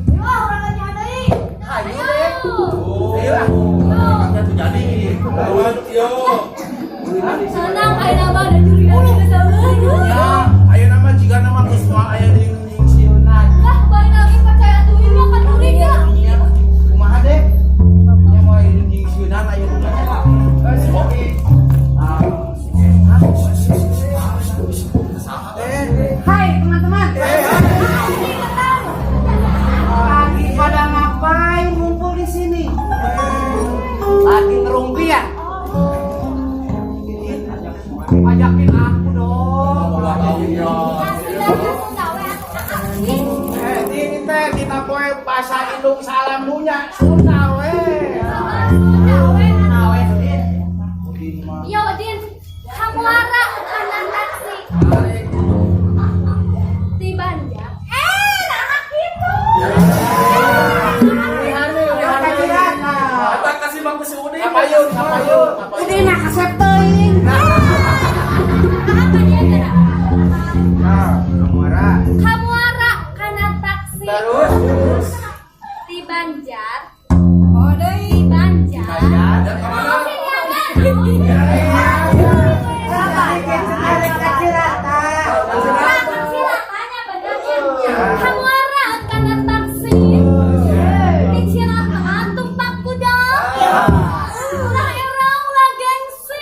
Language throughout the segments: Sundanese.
Yo, urang nya deui. Hayu Ayo. deh. Ayo ah. Jadi. Yo. Senang ayeuna mah da jurigan geus eueuh. Ya, ayeuna mah jigana mah geus moal aya deui nu nyingsieunan. Lah, balik lagi percaya tuh ini kan curiga. Nya, kumaha deh? Nya moal aya nu nyingsieunan ayeuna mah. Eh, si Oki. Ah. Eh, Hai teman-teman. Lagi pada ngapain ngumpul di sini? Lagi ngerumpi ya? Ajakin aku dong. Sunda we atuh. Eh, ini teh dina poe bahasa indung salam dunya Sunda we. Sunda we. Nah, we, Din. Udin mah. Yo, Din. Kamuara kana taksi di Banjar. Eh, nah gitu. Eta kasih bang si Udin. Kapayun, kapayun. Udin nak kasep teuing. Apa dia gerak? Nah, kamuara. Kamuara kana taksi Terus di Banjar. Oh, deui. Di Banjar. Banjar kemana? Oh, sini ada. Tarik kacirata. Nah, silakannya benernya. Kamuara kana taksi di Cirata tumpak kuda. Ulah erang ulah gengsi.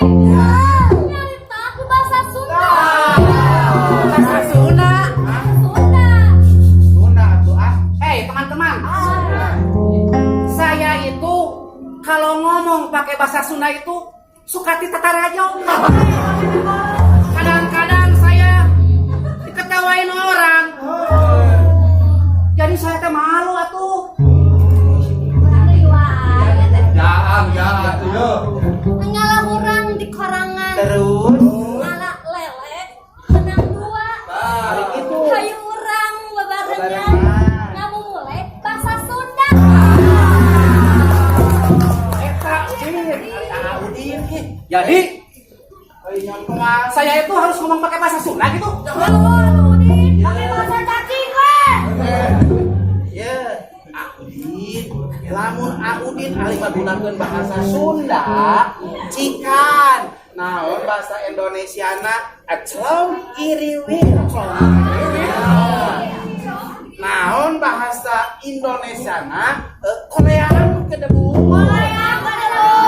Nyarita aku bahasa Sunda. Bahasa Sunda. Sunda. Sunda atuh ah. Hei teman-teman, saya itu kalau ngomong pakai bahasa Sunda itu suka ditatarajo. Kadang-kadang saya diketawain orang. Jadi saya teh malu atuh. Jangan, jangan atuh yo. Ngala urang di korangan. Terus Ngala lele menang dua. Hari itu. Hayu urang bebarengan. Bebarengan. Ngamumule bahasa Sunda. Eta Udin, ari Udin ih. Jadi Euy nyontoan. saya itu harus ngomong pakai bahasa Sunda gitu. Aduh, Udin, pakai bahasa cacing we. Ya, Udin. Lamun Udin ahli ngagunakeun bahasa Sunda, cikan. Naon bahasa Indonesiana aclong iriwir. Naon bahasa Indonesiana koleang kedebu. Koleang kedebu.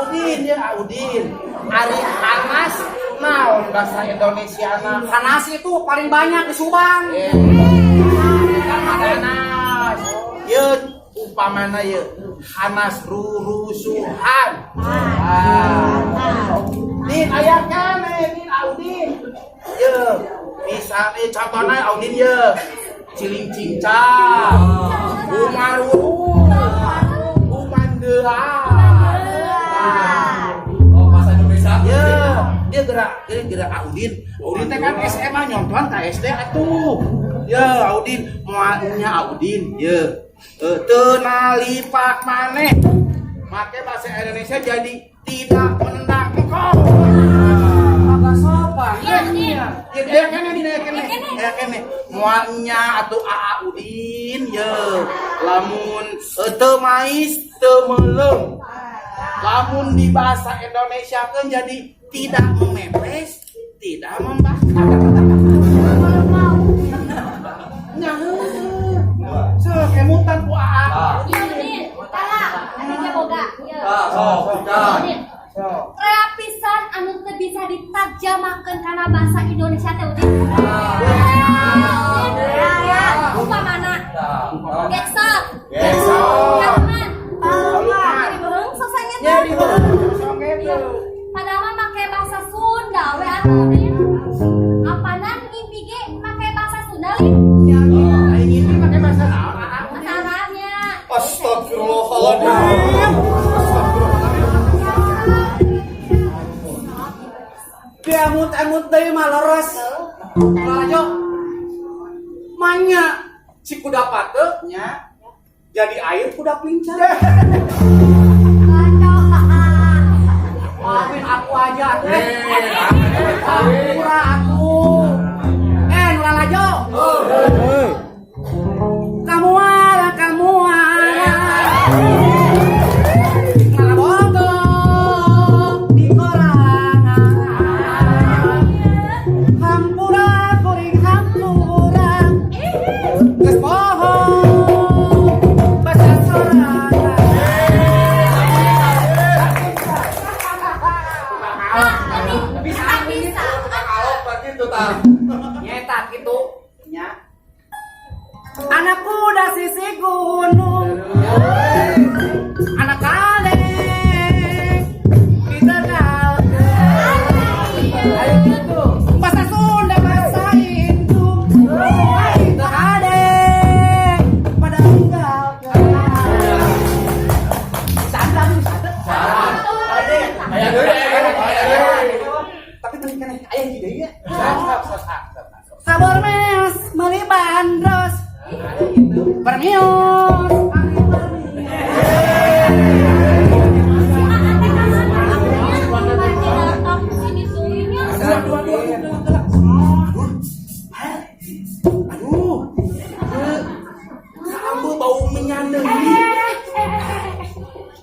Udin ya Udin. Ari Hanas naon bahasa Indonesiana? Hanas itu paling banyak di Subang. Eh, Hanas. Ye upamana ye Hanas rurusuhan. Ah. Din aya keneh Din Audin. Ye misalnya contohnya Audin ye ciling cincang, umaru, umandean. Oh, bahasa Indonesia. Ya, dia gerak, dia gerak Audin. Audin teh kan SMA nyontohan ka SD atuh. Ya, Audin moalnya Audin, ya. Eh, teu nalipak maneh. Make bahasa Indonesia jadi tidak menendang engkau. Agak sopan. Iya, Din. Ya, dia kene dia kene. Ya kene. Moalnya atau Aa Udin ya. Lamun teu mais teu meuleum. Lamun di bahasa Indonesia kan jadi tidak memepes, tidak membakar. Nya heueuh. So, kemutan ku Aa. Iya, Udin. Tara, anu ge boga. Ieu. Ah, sok, bukan. Udin. Rea pisan anu teu bisa ditarjamahkeun kana bahasa Indonesia teh Udin. Ya, ya. Upamana? Geksot. Geksot. Kaluman. Nyeri beuheung sosangnya teh. Nyeri beuheung sosang gitu. Padahal mah make bahasa Sunda we atuh Udin. Apana Diemut-emut deui mah leres. Lalajo. Manya si kuda pate Nya. jadi air kuda pincang. Aduh. Maafin aku aja atuh. Hampura atuh. Eh, nu lalajo. Kamuara, kamuara. Ngalabogo di korangan. Hampura kuring hampura. Geus poho basa sorangan. Bisa bisa. Kalau berarti itu tah. Nyeta gitu. Nya. Anak kuda sisi gunung, anak kaleng di Tegal. Ayo gitu. Bahasa Sunda bahasa Indung, teu hade pada tinggal. Bisa bisa Aya deui, aya deui, aya deui. Tapi teu keneh aya hiji deui nya. Sok sok sok sok. Sabor mes meuli bandros, permios. Si Aa teh ka mana atunya? Pasti datang ke sini teuing-nya. Dua dua dua dua dua. Aduh. Kamu bau menyan deui. Eh, eh, eh.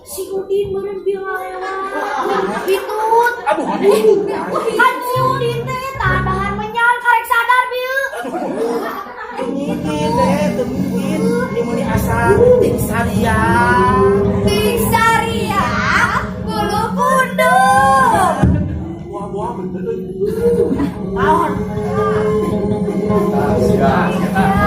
Si Udin meureun bieu ngalewat. Bitut. Aduh, aduh. Kan si Udin teh tah dahar menyan karek sadar bieu. Teu mungkin deh, teu mungkin. Ini meuni asa ting saria. Ting saria bulu pundung. Wah, wah bener euy. Naon? Sia, sia.